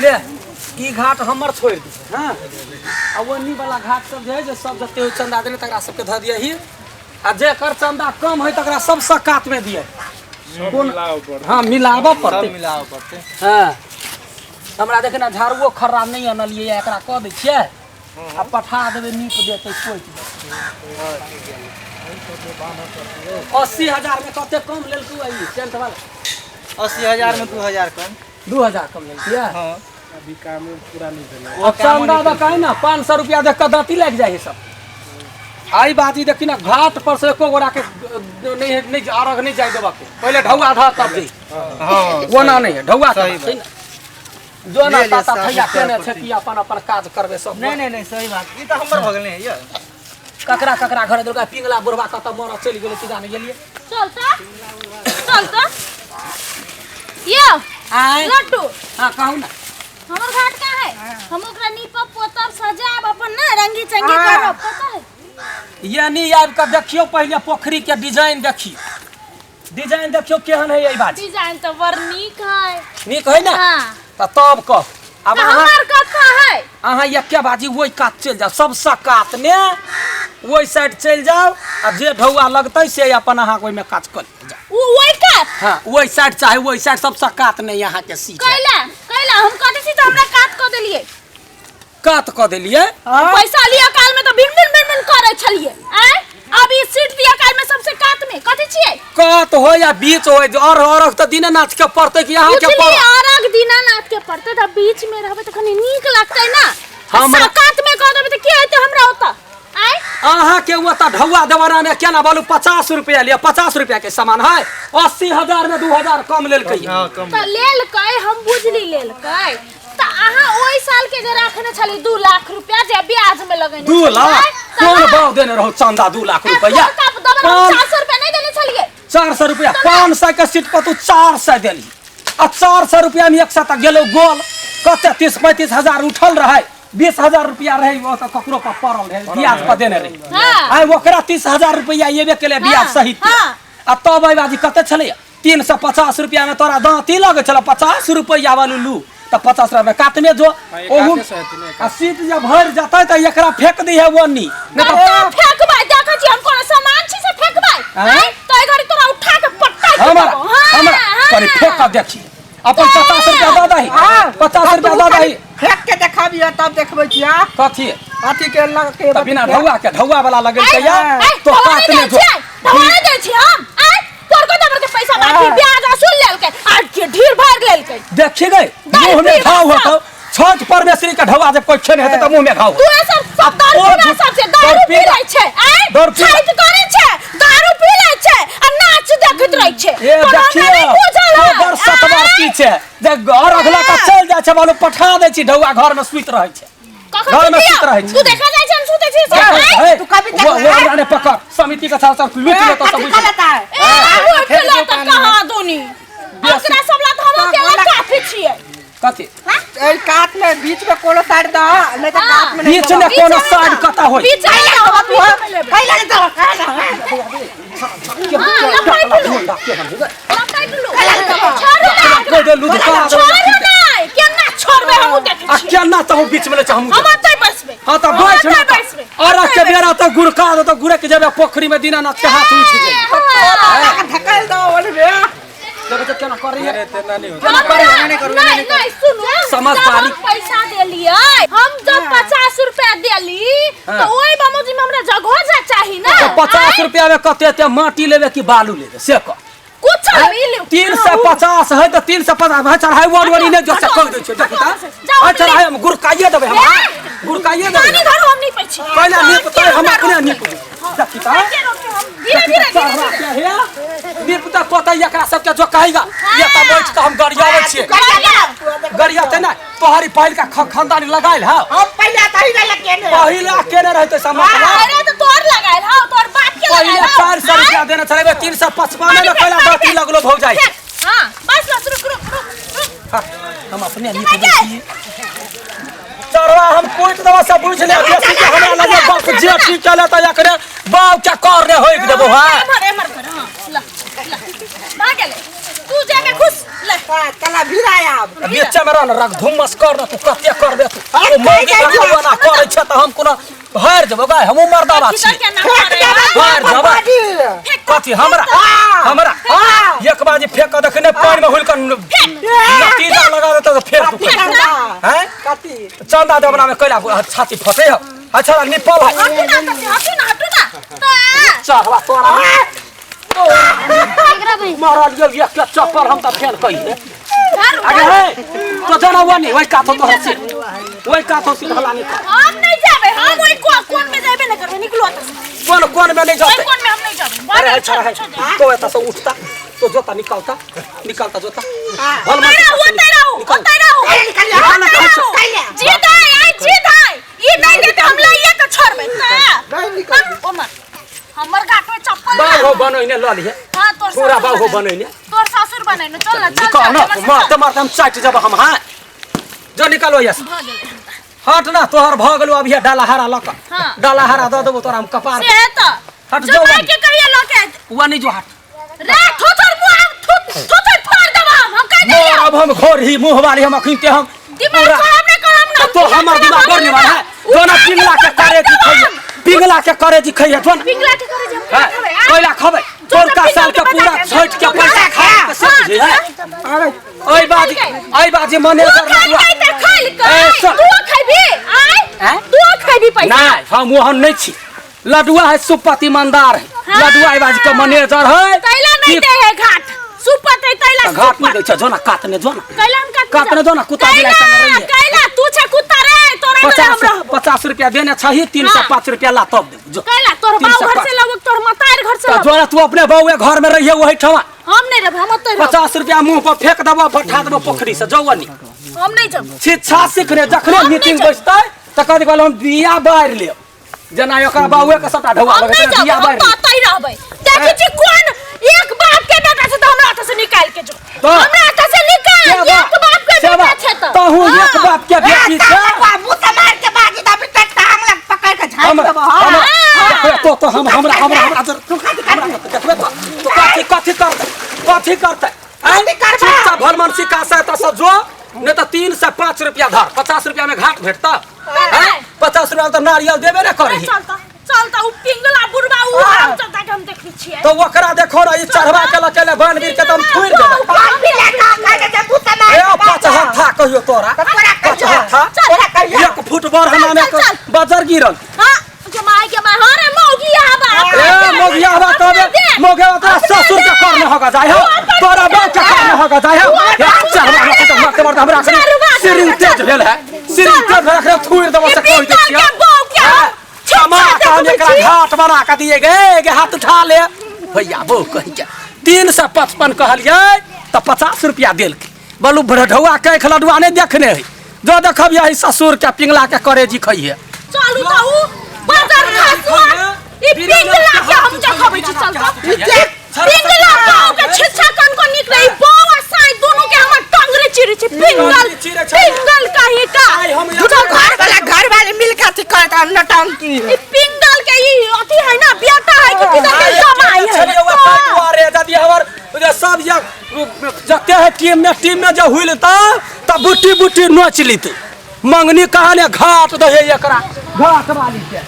ले ई घाट हमर छोड़ि दे। हाँ, आ ओन्नी वाला घाट सब जे है, जे सब जते चंदा देने तकरा सबके धऽ दियही, आ जेकर चंदा कम है तकरा सबसँ कात में दिए। कोन? हाँ, मिलाबऽ पड़तै। सब मिलाबऽ पड़तै। हाँ, हमरा देखे ने झाड़ुओ खर्रा नहि अनलियै, एकरा कऽ दै छियै आ पठा देबै, नीप देतै, पोति देतै। 80,000 में कते कम लेलकौ ई टेंट वाला? 80,000 में 2,000 कम। 2,000 कम लेलकै। हाँ। अभी काम पूरा नहीं भेलै। अब चंदा बकाय ना 500 रुपया देख कऽ दाँती लागि जाइ है सब। आई बाजी देखी ना, घाट पर से एको गोरा के नहीं नहीं अर्घ नहीं जाय देबऽ के, पहिले ढौआ धर तब जाई। हाँ। ओना नहीं है ढौआ के सही बात छै ना। जो ना ले ले, ताता साफ थैया सुथरा केने छै पड़तै। कि अपन अपन काज करबै सब। नहीं नहीं नहीं, सही बात। ई तऽ हमर भऽ गेल नहीं यौ। ककरा ककरा घरे देलकै? पिंगला बुढ़वा कतऽ मरऽ चलि गेलै कि जाने गेलियै। चल तऽ, चल तऽ यौ। आँय? लड्डू। हाँ, कहू ना। हमर घाट कहाँ है? हम ओकरा नीपब पोतब सजाब अपन ना रंगी चंगी करब, पता है? यानी आबि कऽ देखियौ पहिले पोखरी के डिजाइन देखियौ, डिजाइन देखियौ केहन है एहि बात। डिजाइन तऽ बड़ नीक है। नीक है ना? हाँ। तऽ तब कह आब। तऽ अहाँ हमर कतऽ है? अहाँ एके बाजी ओहि कात चलि जाउ, सबसँ कात ने ओहि साइड चलि जाउ, आ जे ढौआ लगतै से अपन अहाँ ओहिमे काज कऽ लिअ, जाउ। उ ओहि कात? हाँ, ओहि साइड चाहे ओहि साइड, सबसँ कात नहि अहाँके सीट है। कैला कैला हम कथी छी तऽ हमरा कात कऽ देलियै? कात कऽ देलियै। पैसा लिअ काल में तऽ भिन भिन भिन भिन करै छलियै, आँय? अब ई सीट दिअ काल में सबसे कात में कथी छियै? कात हो या बीच हो, और अरघ तऽ दीनानाथ के पड़तै कि अहाँके? बुझलियै। पड़त। अरघ दीनानाथ के पड़तै तऽ बीच में रहबै तऽ कनि नीक लगतै ना। हमरा- कात में कऽ देबै तऽ की हेतै हमरा ओतऽ, आँय? अहाँके ओतऽ ढौआ देवाना में केना बोलू, 50 रुपया लिअ, 50 रुपया के सामान है, 80,000 में 2,000 कम लेलकै। हाँ, कम। तऽ लेलकै, हम बुझली लेलकै। तऽ अहाँ ओहि साल के जे राखने छली 2 लाख रुपया जे ब्याज में लगेने 2 छलियै, लाख? तऽ कोन हाँ, भाव देने रहो चंदा 2 लाख ए, रुपया? तोहर का दबल हम 400 रुपया नहीं देने छलियै? 400 रुपया? 500 के सीट पर तू 400 देली, आ 400 रुपया में एक सौ तक गेलो गोल। कते 30-35 हजार उठल रहे, 20,000 रुपया रहे ओ तऽ ककरो पर पड़ल रहे, ब्याज पर देने रहे। हाँ। आइ ओकरा 30,000 रुपया एबे केले ब्याज हाँ, सहित के। हाँ। आ तब एहि बाजी कते छलैया? 350 रुपया में तोरा दाँती लगै छल, 50 रुपया वालू लू तऽ 50 रुपया कातमे जो। ओहू एकाते सौ हेतै ने। आ सीट जे भरि जेतै तऽ एकरा फेंक दिहे ओन्नी, नहि तऽ कत्ता फेंकबै? देखै छी हम कोनो सामान छी से फेंकबै? आँय? आँय? तऽ एहि घड़ी तोरा उठा के पटका के हमरा देबौ। हाँ, हमरा हाँ। कनि फेंक कऽ देखी अपन। 50 रुपया दऽ दही, 50 रुपया दऽ दही। फेंक के देखाबिह तब देखबै छियै। कथी? अथी के लग के। तऽ बिना ढौआ के ढौआ वाला लगेलकै या आँय, तो ढौआ कात नहि में दै जो। छियै, ढौआ नहि दै छियै हम, आँय? तोर को दबर के पैसा बाकी ब्याज असूल लेलकै आ के ढीर भर लेलकै। देखी गई, दारू मुंह में पी घाव सब। होतौ। छठ परमेश्वरी के ढौआ जब कोई खेने हेतै तऽ मुंह में घाव तू सब सब दारू तोर पीना झूठ- सब से दारू तोर पी पीना- लै छै, आँय? दारू पीना। छठि करै छै, दारू पी लै छै आ नाच देखैत रहै छै। ए तोरा हमरा देखियो, नहि बुझल है, गोबर सतवर्ती आँय? छै जे घर अगला का चल जाइ छै, मालूम पठा दै छी, ढौआ घर में सुति रहै छै। कखन घर में सुतियौ? सुति रहै छै। तू देखा जाइ छै हम सुतै छी से, आँय? हे, तू कभी वो वो हमरा ने पकड़, समिति के साथ साथ लूट लेतो सब। कथी खा लेता है? ए, उठ ले तऽ कहाँ दुनी ओकरा सब ला तऽ हम अकेला काफी छियै। कथी? एहि कात में बीच में कोनो साइड दह, नहीं तऽ कात में नहीं। बीच में कोनो साइड कता होई? बीच में दहो, बीच में लेबै। कैला नहीं दह, कैला? हाँ, लपेट लू, लपेट लू। छोड़ू ना। कोई दे लुधका। छोड़ू ना, केना छोड़बै हमहूँ देखै आ छियै। केना तऽ हम बीच में ले छै हम। हम ओतै बैसबै। हाँ तऽ बैठ हम ना। ओतै बैसबै। अरघ के बेरा तऽ गुड़का दे तऽ गुड़क जेबे पोखरी में, दीनानाथ के हाथ उठि जाइ। हाँ। धकेल दो ओलबे। देखै छै केना करै है। तेना नहीं होता। नहीं नहीं, सुनू। समझदारी। जब हम पैसा देलियै, हम जब 50 रुपया देली हाँ। तऽ ओहि बमोजिम हमरा जगहो जा चाही ना। तऽ 50 रुपया में कते एते माटी लेबे कि बालू लेबे से कह। कुछ नहीं ले। 350 है तऽ 350 है, चढ़ाई वन वन नहि जो से कह दै छै। देखी तऽ जाओ। आ चढ़ाई हम गुड़काइए देबै, हम गुड़काइए पानी देबै। धरू, हम नहीं पैछी। पहिला नीपतै, हम अपने नीप। देखी तऽ। धीरे धीरे धीरे धीरे। नीप तऽ तोतै एकरा सबके जो कहेगा ये तऽ बैठ कऽ हम गरियाबै छियै। गरियाते ने तोहरी पहिलका खानदानी लगायल है। हम पहले तही नहीं केने। पहिला केने रहते समाज। अरे तो तोर लगायल हौ, तोर बाप के पहिले लगायल हौ। 400 रुपया देने छलै, 355 में पहिला बाती लगलो भौ जाइ। हाँ, बस बस, रुक रुक रुक रुक। हाँ, हम अपने नीप दै छियै। चढ़वा हम कूट देबो से बुझ ले। बेसी के हमरा लगे बाप जे ठीक चले तऽ एकरे बाप के कर ने होइक देबो। हां, एमहर एमहर कर। हाँ, ल ल, भा गेलै। तू जेबे खुश ले। हाँ, चला भिड़ा आब। बीचा में रह न रख धुमस कर न तू कते कर दे तू। अरे ओ मौगी कहि जाइ रखबो ना करै छ त हम कोनो हारि जेबो गाय, हमहूँ मर्दाबा किधर छी। के ना फेंक करे देबै हार तोरा जेबै। बाजी। कथी हमरा? हमरा एक बाजी फेंक के देखने पानि में हुल के नतीजा लगा देता तो फेर तू कथी चंदा? हैं? कथी? चंदा देवना में कैला छाती फटे हो। अच्छा निपल है। हटू ना तसे, हटू ना, हटू ना तो चढ़वा तोरा मारल गेल एक के चप्पल हम त फेल कहि दे। आगे हे तो जाना हुआ नहीं वही काथो तो हसी वही काथो सीधा लानी। हम नहीं जाबे, हम ओइ कोन में जाबे ना करबे, निकलो एतऽ से। कोन कोन में नहीं ओइ जाते? कोन में हम नहीं जाबे। अरे अच्छा है तो एता से उठता तो जोता निकालता निकालता जोता भल ओतै रहू, ओतै रहू, निकाल। ओतै रहू। निकाल, ओतै निकाल, रहू। जीत है, आइ जीत है। ई नहीं देते हम लइए के छोड़बै। नहीं निकाल। ओ मां, हमर घाट में चप्पल बाबू हो बनैने ल लिहे। हां, तोर पूरा सासुर बाबू बनैने। बनैने। तोर सासुर बनैने, चल ना, चल, निकाल चल, ना हमर से मारते चल। मारते हम चाटि जब हम। हाँ जो निकालो यस भऽ गेलै। हट ना तोहर भऽ गेलो अभी डाला हारा लक। हाँ। डाला हारा दऽ देबो तोरा हम कपार। से है त हट जो जाओ भाई बनी। के कहिए ल के हुआ नहीं जो हट रे थोथर मुंह हम थोथर फाड़ देब हम कह मोर देलियो। अब हम घोर ही मुँह वाली हम अखिनते हम दिमाग पूरा- खराब नहीं करम ना। तो हमर दिमाग बड़ निमन है जोना पिंगला के करे जी खइए, पिंगला के करे जी खइए जोना। पिंगला के करे जी हम हाँ, खबै आ? कोयला खबै तोरका साल के पूरा छठि के पैसा खा के सब बुझे है। अरे ओइ बाजी ओइ बाजी मैनेजर तू लडुआ खाइ त खाइ ए, कै सुन। तू खैबी आय हैं? तू खैबी पैसा। नहीं हम ओहन नहीं छी। लडुआ है सुपति ईमानदार है। हाँ। लडुआ एहि बाजी के मैनेजर है। तैला नहीं कि- दे है घाट सुपत है तैला घाट नहीं सुपत। दै छ जोना कात ने जोना कैला हम काट कात ने जोना कुत्ता बिलाइ संगे रहिए। कैला तू छे कुत्ता रे तोरा घरे हम 50 रहबो। 50 रुपया देने छही 305 रुपया ला तब देबो जो। कैला तोर तीन बाऊ सौ घर पाँच। से लगो तोर मतार घर से त लगो। जोना तू अपने बउए घर में रहिए वही ठमा। हम नहीं रहबो, हम ओतै रहबो। 50 रुपया मुंह पर फेंक देबो पठा देबो पोखरी से जौनी। हम नहीं जब। शिक्षा सीखने जखने हम नहीं मीटिंग जब। बैसतै त कथी कहल हम बिया बारि लेब जेना ओकरा बाउए के सबटा ढौआ हम लगै नहीं तेना जब, बिया हम बारि तो लेब। ओतै रहबै। देखै छी कोन एक बाप के बेटा छै त हमरा एतऽ से निकाल के जो। तो- हमरा एतऽ से निकाल, सेवा, एक बाप के सेवा, बेटा छै त। तहु एक हाँ। बाप के बेटी छै। बाबू से मार के बाजी तभी तक टांग लग पकड़ के झाड़ हम देबो। हाँ। हम देखबे तो तो हम हमरा हमरा हमरा हमरा देखबे तो तो कथी कथी करतै कथी करतै कथी करबै? चुपचाप भलमन सिका से एतऽ से जो नहीं तो 305 रुपया धर। 50 रुपया में घाट भेटता। हैं? 50 रुपया में तो नारियल देबे ने करही। चलता चलता उ पिंगला बुढ़वा उ हम चलता के हम देखै छियै। तो ओकरा देखो ना ई चढ़वा के लकेले बनवीर के दम थुरि देबै। बाप भी ले का कह दे तू से मार ए के बाजी। 5 हत्था कहियो तोरा। तो तोरा 5 कहिया? हत्था। तोरा कहिया? 1 फुट बड़ हना में चल, चल। बजर गिरल। हां के my के my हाँ रे मौगी आबा। ए मौगिया हवा तबे मौगिया तोरा ससुर के करने होगा जाय हो तोरा बाप के करने होगा जाय हो। चढ़वा के तो मारते मारते हमरा सिरिंग तेज भेल है सिरिंग तेज भेल है थुरि देबो से कहि दै छियै। क्षमा हम एकरा घाट बना के दिए गे गे हाथ उठा ले भैया बो कहि के 355 कहलियै तऽ 50 रुपया देलकै। बोलू ढौआ के लडुआ नहीं देखने है जो देखब यही ससुर के पिंगला के करेजी खइहे। चलू त उ बाजार खसुआ ई पिंगला के हम देखबै छी चल त। पिंगला बाऊ के छिछा कन को निकले ई बाऊ आ साई दोनों के हमर टंगरे चिरे छै पिंगल पिंगल कहीं का तू घर वाले मिल के अथी करत नौटंकी। ई पिंगल के ई अथी है ना बेटा है कि किधर के जमाई है। दुआरे यदि हमर सब जते है टीम में जब हुइल त बुटी बुटी नोच लीते। मंगनी कहाने घाट दहे एकरा घाट वाली के।